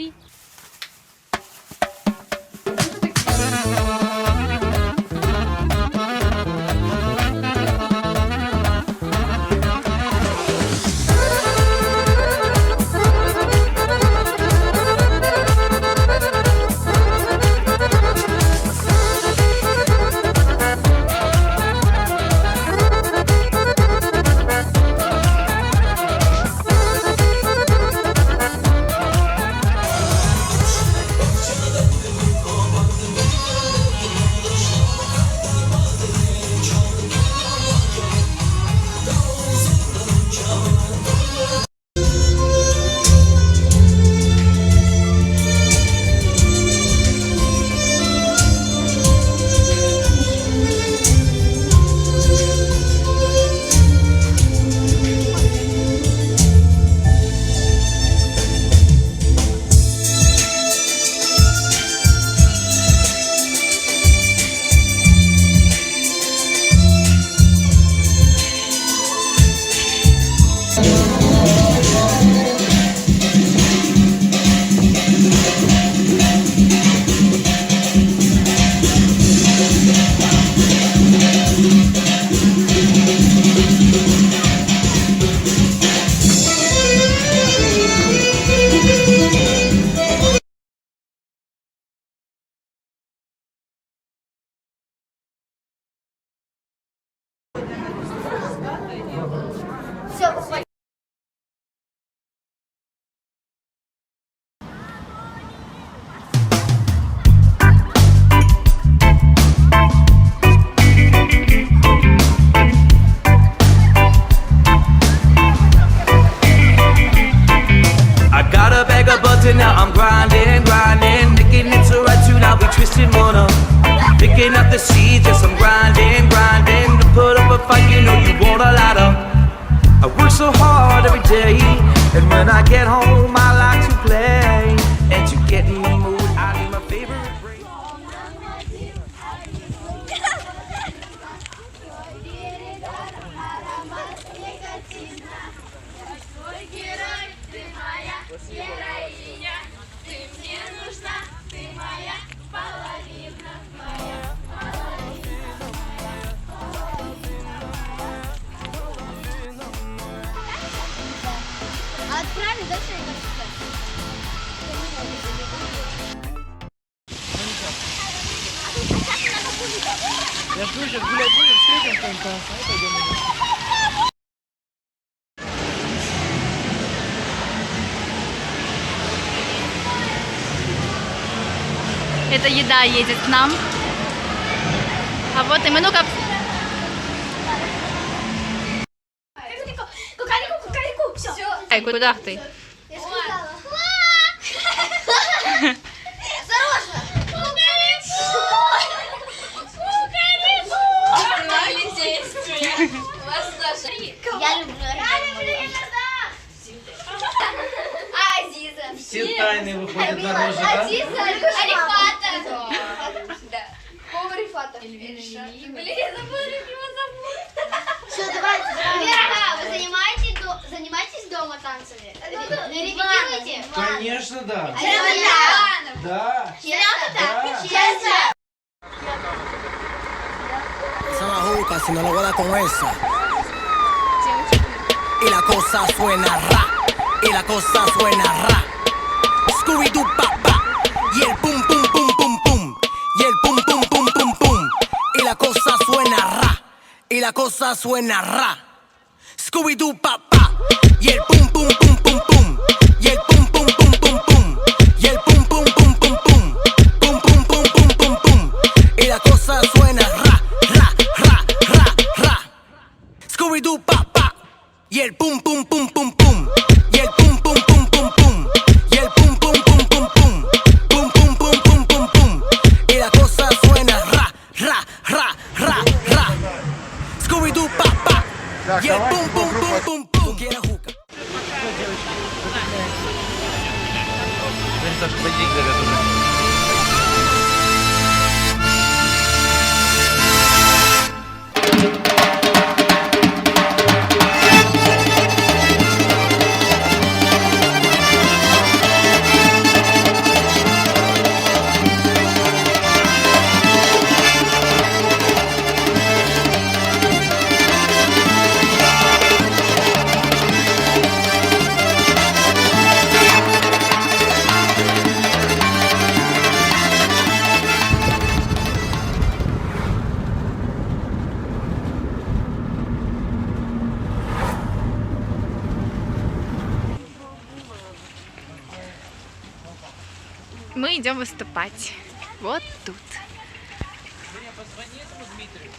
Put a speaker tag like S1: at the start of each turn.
S1: Три.
S2: I got a bag of butter, now I'm grinding, grinding. Making it to right tune, I'll be twisting one up. Picking up the seeds, yes, I'm grinding, grinding. To put up a fight, you know you want a lot of. I work so hard every day, and when I get home, I like to play. And to get in the mood, I need my favorite break.
S3: Отправили, дальше я
S4: Я жду, сейчас гулять будем, встретим кого-нибудь, и пойдем.
S1: Это еда едет к нам. А вот и мы, ну-ка. Ай, куда ты?
S3: Я сказала. Осторожно! Я люблю. Я люблю А Азиза.
S4: Все тайны выходят наружу, да?
S3: Азиза, Арифата. Да. Повар Рифата. Блин, я забыла, как его зовут.
S5: Все, давайте, давайте.
S3: Вера, вы занимаетесь, до- занимаетесь дома танцами? Репетируете?
S4: Конечно, да.
S3: Честно?
S4: Да.
S3: Честно?
S4: Да.
S3: Честно?
S6: Esa majuca, si no lo voy a dar con esa. Y la cosa suena ra, y la cosa suena ra. Scooby-Doo pa pa, y el pum pum pum pum pum, y el pum pum pum pum pum. Y la cosa suena ra, y la cosa suena ra. Scooby-Doo pa pa, y el pum pum pum pum pum, y el pum pum pum pum pum, y el pum pum pum pum pum, pum pum pum pum pum pum. Y la cosa suena ra, ra, ra, ra, ra. Scooby-Doo pa pa, y el pum pum pum pum pum, y el pum pum pum pum pum, y el pum pum pum pum pum, pum pum pum pum pum pum. Y la cosa suena ra, ra, ra, ra, ra. Scooby-Doo pa pa, y el pum pum pum pum pum. Tú quieres juca.
S4: Саша, пойди зовет уже.
S1: Мы идем выступать. Вот тут.
S4: Позвони этому Дмитрию.